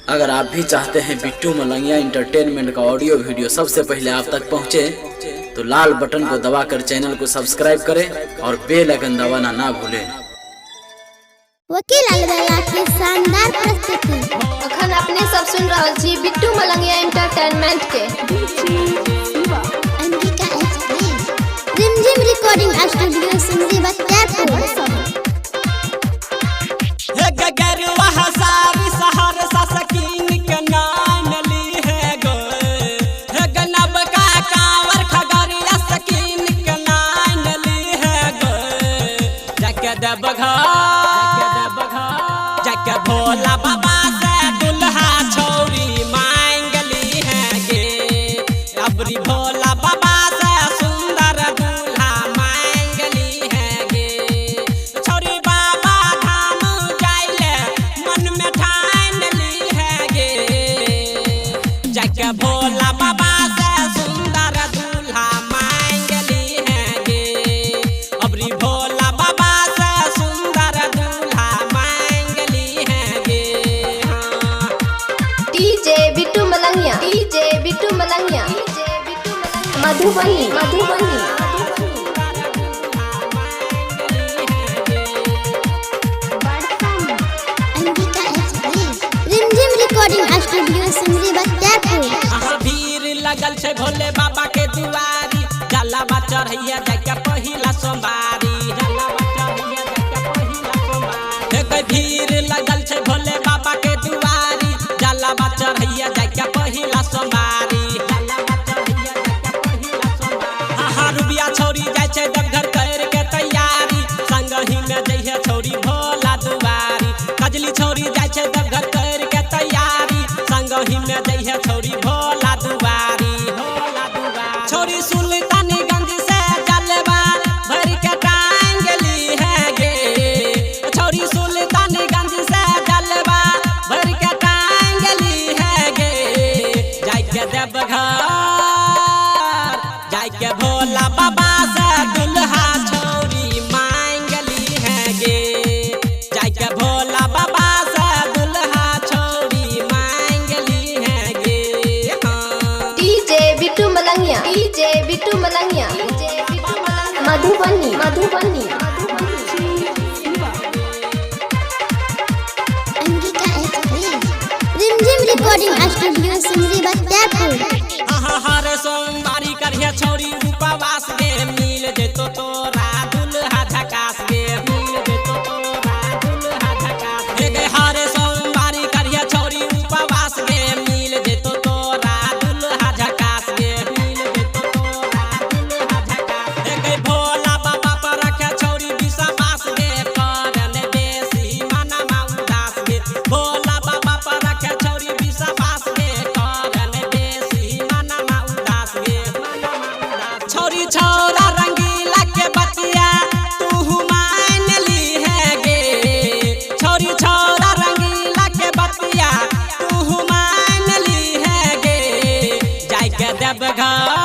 अगर आप भी चाहते हैं बिट्टू मलंगिया इंटरटेनमेंट का ऑडियो वीडियो सबसे पहले आप तक पहुंचे, तो लाल बटन को दबाकर चैनल को सब्सक्राइब करें और बेल आइकन दबाना ना भूलें। वकील अलबेला के शानदार प्रस्तुति। अखन अपने सब सुन रहल छी बिट्टू मलंगिया एंटरटेनमेंट के। अंगिका एक्सप्रेस, रिमझिम रिकॉर्डिंग स्टूडियो, सिमरी बख्तियारपुर। हे गगरवा हसारी सहरसा सकीन के नाम ली है गो। हे गनब का कांवर खगड़िया सकीन के नाम ली है गो। जाके देवघर, जाके भोला बाबा से दुल्हा छौरी मांग ली है गे। अबरी भोला बाबा से सुंदर दुल्हा मांग ली है गे। छौरी बाबा धाम जाइले मन में ठान ली है गे। जाके भोला बाबा से सुंदर दुल्हा मांग ली है गे। अबरी भोला बाबा से सुंदर दुल्हा मांग ली है गे। हाँ। DJ Bittu Malangiya, DJ Bittu Malangiya, DJ Bittu Malangiya, Madhubani, Madhubani. Angika express, Rimjhim recording studio, Simri Bakhtiyarpur. अहाँ भीड़ लगल छै भोले बाबा के दुआरी, जलावा चढ़ैया जाके पहिला सोमवारी, जलावा चढ़ैया जाके पहिला सोमवारी। हे गई भीड़ लगल छै भोले बाबा के दुआरी, जलावा चढ़ैया जाके पहिला सोमवारी, जलावा चढ़ैया जाके पहिला सोमवारी। अहाँ रुबिया छौरी जाइ छै देवघर कर के तैयारी, संगही में जइहे छौरी भोला दुआरी। कजली छौरी जाइ छै देवघर कर के तैयारी, संगही में जइहे छौरी भोला दुआरी, भोला दुआरी। छौरी सुल्तानगंज से जलवा भर के टांगली है गे। छौरी सुल्तानगंज से जलवा भर के टांगली है गे। जाके देवघर, जाके भोला बाबा से दुल्हा छौरी मांगली है गे। जाके भोला बाबा से दुल्हा छौरी मांगली है गे। हाँ। DJ Bittu Malangiya, DJ Bittu Malangiya, DJ Bittu Malangiya, Madhubani, Madhubani. Angika express, Rimjhim recording studio, Simri Bakhtiyarpur. अहाँ हर सोमवारी करिहे छौरी उपवास गे, मिल जेतो तोरा दुल्हा झकास गे, मिल जेतो तोरा दुल्हा झकास गे। गे हर सोमवारी करिहे छौरी उपवास गे, मिल जेतो तोरा दुल्हा झकास गे, मिल जेतो तोरा दुल्हा झकास गे। गे भोला बाबा पर रखे छौरी विश्वास गे, करन बेसी मनमा उदास गे। भोला बाबा पर रखे छौरी विश्वास गे, करन बेसी मनमा उदास गे, मनमा उदास। छौरी छौरा रंगीला के बतिया तू मान ली है गे। छौरी छौरा रंगीला के बतिया तू मान ली है गे। जाके देवघर,